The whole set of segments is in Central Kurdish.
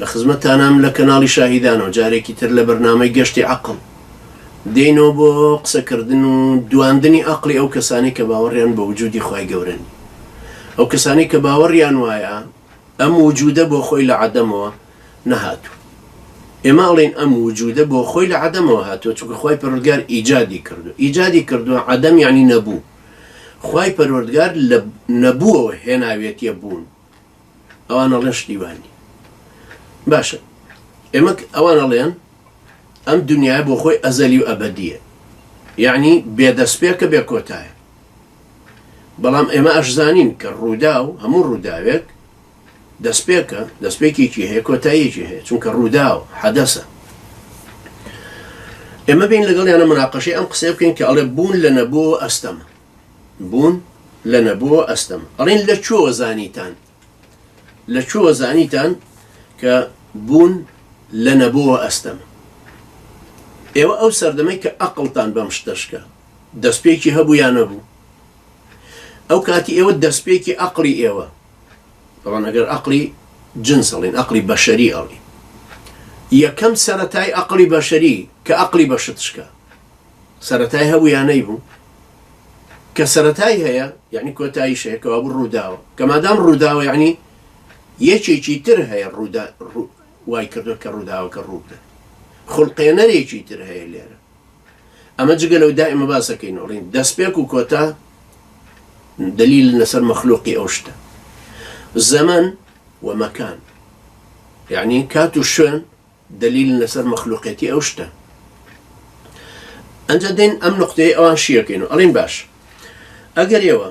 لە خزمەتتانام لە کەناڵی شاهیدانەوە جارێکی تر لە بەرنامەی گەشتی عەقڵ دێینەوە بۆ قسەکردن و دواندنی ئەقڵی ئەو کەسانەی کە باوەڕیان بە وجودی خوای گەورە نیە ئەو کەسانەی کە باوەڕیان وایە ئەم وجودە بۆ خۆی لە عەدەمەوە نەهاتوو ئێمە ئەڵێین ئەم وجودە بۆ خۆی لە عەدەمەوە هاتووە چونکە خوای پەروەردگار ئیجادی کردو ئیجادی کردووە عەدەم یعنی نەبوو خوای پەروەردگار لە نەبووەوە هێناوێتیە بوون ئەوان ئەڵێن شتی وا نیە باشە ئێمە ئەوان ئەڵێن ئەم دنیاە بۆ خۆی ئەزەلی و ئەبەدیە یعنی بێدەستپێکە بێ کۆتایە بەڵام ئێمە ئەشزانین کە ڕوودا و هەموو ڕووداوێک دەستپێکە دەستپێکێکی هەیە کۆتاییەکی هەیە چونکە ڕووداو حەدەسە ئێمە بین لەگەڵ یانە مناقەشەی ئەم قسەیە بکەین کە ئەڵێ بوون لە نەبوو ئەستەمە بوون لە نەبووەوە ئەستەمە. ئەڵێن لە کوێوە زانیتان؟ لە کوێوە زانیتان کە بوون لە نەبووەوە ئەستەمە؟ ئێوە ئەو سەردەمەی کە ئەقڵتان بەم شتە شکا، دەستپێکی هەبوو یا نەبوو؟ ئەو کاتی ئێوە دەستپێکی ئەقڵی ئێوە، بەڵام ئەگەر ئەقڵی جنس ئەڵێن، ئەقڵی بەشەری ئەڵێن، یەکەم سەرەتای ئەقڵی بەشەری کە ئەقڵی بە شت شکا، سەرەتای هەبوو یا نەیبوو؟ کە سەرەتای هەیە یعنی کۆتاییش هەیە کەوابوو ڕووداوە کە مادام ڕووداوە یعنی یەکێکی تر هەیە ڕوودا وای کردو کە ڕووداوەکە ڕوو بدات خولقێنەرێکی تر هەیە لێرە ئەمە جگە لەو دائمە باسەکەین ئەڵین دەستپێک و کۆتا دلیل لەسەر مەخلوقی ئەو شتە زەمەن و مەکان یعنی کات و شوێن دەلیلن لەسەر مەخلوقێتی ئەو شتە. ئەنجا دێین ئەم نوقتەیەی ئەوان شیەکەین و ئەڵێین باش ئەگەر ئێوە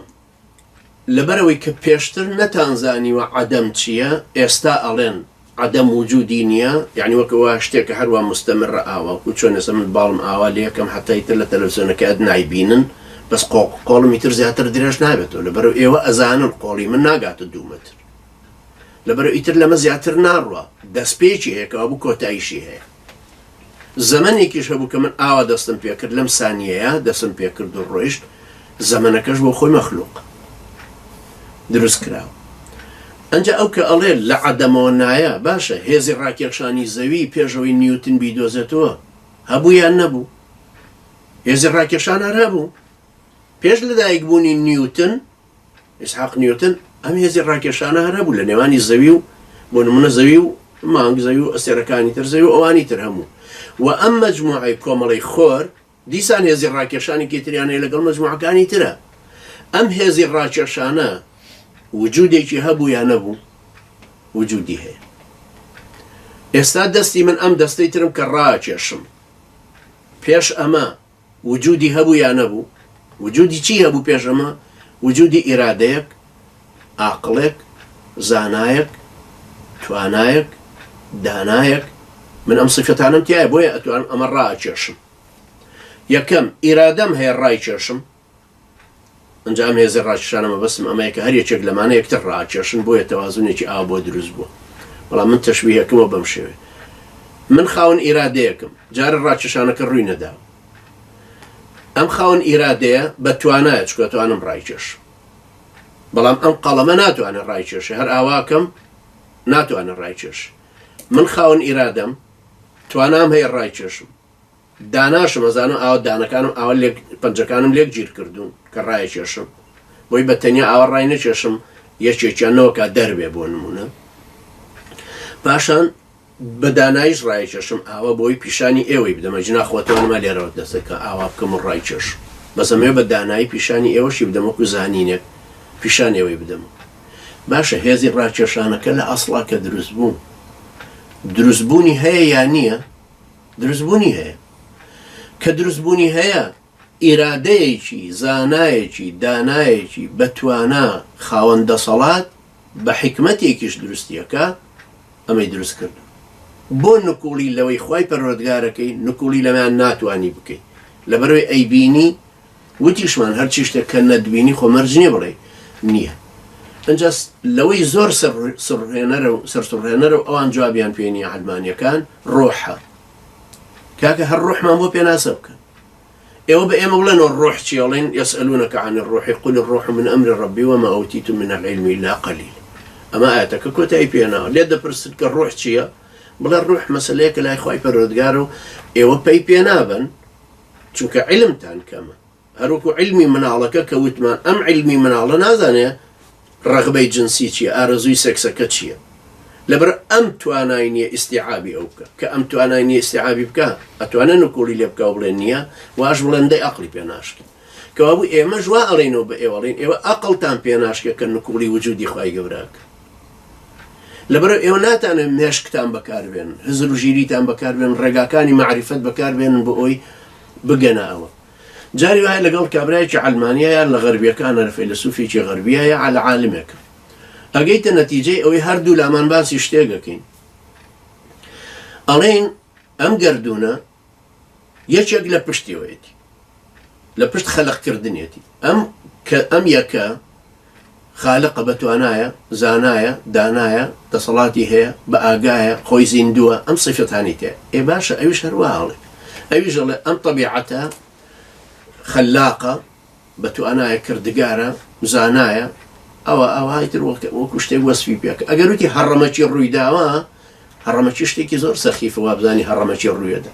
لەبەرئەوەی کە پێشتر نەتانزانیوە عەدەم چییە ئێستا ئەڵێن عەدەم وجودی نییە یعنی وەک ئەوە شتێکە هەروا مستەمرە ئاوا وەکو چۆن ئێستا من باڵم ئاوا لێکەم حەتا ئیتر لە تەلەفزیۆنەکە ئەت نایبینن بەس قۆڵم ئیتر زیاتر درێژ نابێتەوە لەبەرئەو ئێوە ئەزانن قۆڵی من ناگاتە دوو مەتر لەبەرئ ئیتر لەمە زیاتر ناڕوا، دەستپێکی هەیە کەوابوو کۆتاییشی هەیە. زەمەنێکیش هەبوو کە من ئاوا دەستم پێکرد لەم سانیەیە دەستم پێکرد و ڕۆیشت، زەمەنەکەش بۆ خۆی مەخلوق دروست کراوە. ئەنجا ئەو کە ئەڵێ لە عەدەمەوە نایە، باشە هێزی ڕاکێشانی زەوی پێش ئەوەی نیوتن بیدۆزێتەوە هەبوو یان نەبوو؟ هێزی ڕاکێشان هەر هەبوو. پێش لەدایکبوونی نیوتن ئیسحاق نیوتن، ئەم هێزی ڕاکێشانە هەر هەبوو لە نێوانی زەوی و بۆ نمونە زەوی و مانگ زەوی و ئەستێرەکانی تر زەوی و ئەوانی تر هەموو و ئەم مەجموعەی کۆمەڵەی خۆر دیسان هێزی ڕاکێشانێکی تریان هەیە لەگەڵ مەجموعەکانی ترە ئەم هێزی ڕاکێشانە وجودێکی هەبوو یا نەبوو وجودی هەیە ئێستا دەستی من ئەم دەستەی ترم کە ڕاکێشم پێش ئەمە وجودی هەبوو یا نەبوو؟ وجودی چی هەبوو پێش ئەمە؟ وجودی ئیرادەیەک، ئاقڵێک، زانایەک، توانایەک، دانایەک، من ئەم سیفەتانەم تیایە بۆیە ئەتوانم ئەمە ڕائەکێشم. یەکەم، ئیرادەم هەیە ڕایکێشم، ئەنجا ئەم هێزی ڕاکێشانە مەبەستم ئەمەیە کە هەر یەکێک لەمانە یەکتر ڕاکێشن بۆیە تەوازنێکی ئاوا بۆ دروست بووە بەڵام من تەشبیهەکەمەوە بەم شێوەیە من خاوەن ئیرادەیەکم جارە ڕاکێشانەکە ڕووی نەدا ئەم خاوەن ئیرادەیە بە توانایە چکە توانم ڕایکێش بەڵام ئەم قەڵەمە ناتوانێت ڕایکێشێ هەر ئاواکەم ناتوانێت ڕایکێش من خاوەن ئیرادەم توانام هەیە ڕایکێشم داناشم ئەزانم ئاوا دانەکانم ئاوا لێک پەنجەکانم لێک گیر کردوون کە ڕایەکێشم بۆی بە تەنیا ئاوا ڕای نەکێشم یەکێکیان نەوەکا دەربێ بۆ نمونە پاشان بە دانایش ڕایکێشم ئاوا بۆی پیشانی ئێوەی بدەمە جنا خۆتوانمە لێرەوە دەستەکە ئاوا بکەم و ڕایکێش بەسەمەوێ بە دانایی پیشانی ئێوەشی بدەم وەکو زانینێک پیشان ئێوەی بدەم باشە هێزی ڕاکێشانەکە لە ئەسڵا کە دروست بوو دروست بوونی هەیە یا نییە دروستبوونی هەیە. کە دروستبوونی هەیە، ئیرادەیەکی، زانایەکی، دانایەکی، بەتوانا، خاوەن دەسەڵات، بە حیکمەتێکیش دروستی ئەکا، ئەمەی دروست کردووە. بۆ نکوڵی لەوەی خوای پەروەردگارەکەی، نکوڵی لەمەیان ناتوانی بکەی. لەبەرئەوەی ئەیبینی، وتیشمان هەرچی شتێک کە نەتبینی خۆ مەرج نییە بڵێی نییە. ئنجا لەوەی زۆر سەرسوڕهێنەرە و سەرسوڕهێنەرە و ئەوان جوابیان پێ نییە عەلمانییەکان ڕۆحە. کاکە هەر ڕۆحمان بۆ پێناسە بکەن. ئێوە بە ئێمە بڵێنەوە ڕۆح چییە؟ ئەڵێن یسئلونک عن الروح قل الروح من امر ربی وما اوتیتم من العلم الا قلیل. ئەمە ئایەتەکە کۆتایی پێناوە. لێت دەپرسن کە ڕوح چییە؟ بڵێ ڕوح مەسەلەیەکە لای خوای پەروەردگارە و ئێوە پەی پێ نابەن چونکە عیلمتان کەمە. هەروەکو عیلمی مناڵەکە کە وتمان ئەم عیلمی مناڵە نازانێ ڕەغبەی جنسی چییە، ئارەزووی سێکسەکە چییە. لەبەر ئەم توانای نییە ئیستیعابی ئەو بکا. کە ئەم توانای نییە ئیستیعابی بکا، ئەتوانێ نکوڵی لێ بکا و بڵێ نییە، واش بڵێن دەی ئەقڵی پێ ناشکێ. کەوابوو ئێمەش وا ئەڵێینەوە بە ئێوە ئەڵێین ئێوە ئەقڵتان پێ ناشکێ کە نکوڵی وجودی خوای گەورە بکەن. لەبەرئەوە ئێوە ناتانەوێت مێشکتان بەکاربێنن، هزر و ژیریتان بەکاربێنن، ڕێگاکانی مەعریفەت بەکاربێنن بۆ ئەوەی بگەنە ئەوە. جاری وایە لەگەڵ کابرایەکی عەلمانیە یا لە غەربیەکانە لە فەیلەسوفێکی غەربیە یا لە عالمێکە ئەگەیتە نەتیجەی ئەوەی هەردوو لامان باسی شتێک ئەکەین ئەڵێین ئەم گەردوونە یەکێک لە پشتیەوەیەتی لە پشت خەلقکردنیەتی ئەم کە ئەم یەکە خالقە بەتوانایە زانایە دانایە دەسەڵاتی هەیە بە ئاگایە خۆی زیندووە ئەم سیفەتانی تێ ئێ باشە ئەویش هەروا ئەڵێ ئەویش ئەڵێ ئەم تەبیعەتە خەلاقە بەتوانایە کردگارە زانایە ئەوە ئەوهای تر وەکو شتێک وەسفی پێکە ئەگەر وتی هەڕەمەکی ڕوویداوە هەڕەمەکی شتێکی زۆر سەخیفە وابزانی هەڕەمەکی ڕوویەدا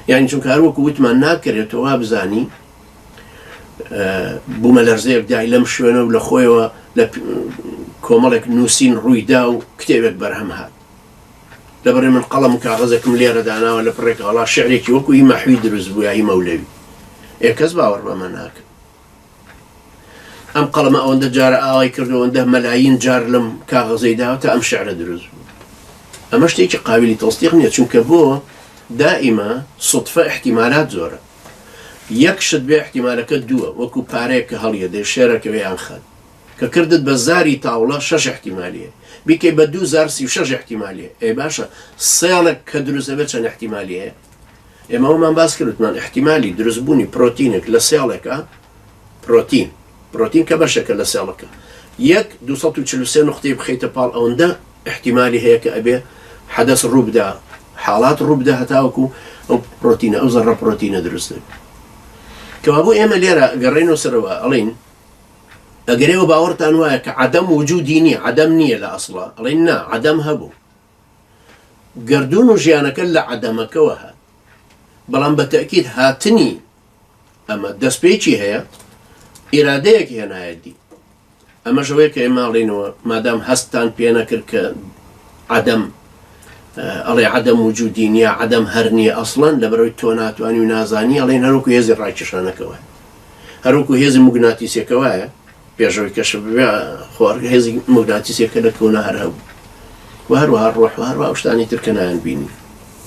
یعنی چونکە هەر وەکو وتمان ناکرێت تۆ وابزانی بوومەلەرزەیەک دای لەم شوێنە و لە خۆیەوە لە کۆمەڵێک نووسین ڕوویدا و کتێبێک بەرهەم هات لەبەرێ من قەڵەم و کاغەزێکم لێرە داناوە لە پڕێک ئاڵا شعرێکی وەکو هی مەحوی دروست بوو یا هی مەولەوی ئێ کەس باوەڕ بەمە ناکە ئەم قەڵەمە ئەوەندە جارە ئاوای کردو ئەوەندە مەلاین جار لەم کاغەزەی داوە تا ئەم شعرە دروست بوو ئەمە شتێکی قابلی تەسدیق نییە چونکە بۆ دائیمە سوتفە احتیمالات زۆرە یەک شت بێ احتیمالەکە دووە وەکو پارەیەک کە هەڵیەدەی شێرەکەوێ یان خەت کە کردت بە زاری تاوڵە شەش احتیمالیە بیکەی بە دوو زار 36 احتیمالیە ئێ باشە سێڵێک کە دروست ئەبێت چەند احتیمالی هەیە ئێمە ئەومان باس کرد وتمان احتیمالی دروستبوونی پرۆتینێک لە سێڵێکا پرۆتین پرۆتین کە بەشێکە لە سێڵەکە یەک 243 نقطەی بخەیتە پاڵ ئەوەندە احتیمالی هەیە کە ئەبێ حەدەس ڕووبدا حاڵات ڕووبدا هەتاوەکو ئەو پرۆتینە ئەو زەڕە پرۆتینە دروست دەبێت کەوابوو ئێمە لێرە گەڕێنەوە سەرەوە ئەڵین ئەگەر ئێوە باوەڕتان وایە کە عەدەم وجودی نییە عەدەم نییە لە ئەسڵا ئەڵێن نا عەدەم هەبوو گەردوون و ژیانەکە لە عەدەمەکەوە هات بەڵام بە تەئکید هاتنی ئەمە دەستپێکی هەیە ئیرادەیەک هێنایە دی ئەمەش ئەوەیە کە ئێمە ئەڵێینەوە مادام هەستتان پێ نەکرد کە عەدەم ئەڵێ عەدەم وجودی نییە عەدەم هەر نییە ئەسڵەن لەبەرەوەی تۆ ناتوانی و نازانی ئەڵێن هەروەکو هێزی ڕاکێشانەکە وایە هەروەکو هێزی موگناتیسیەکە وایە پێشەوەی کەشف ببێ خۆر هێزی موگناتیسیەکە لە کەونا هەر هەبوو و هەروەها ڕۆح و هەروەها ئەو شتانی تر کە نایان بینی.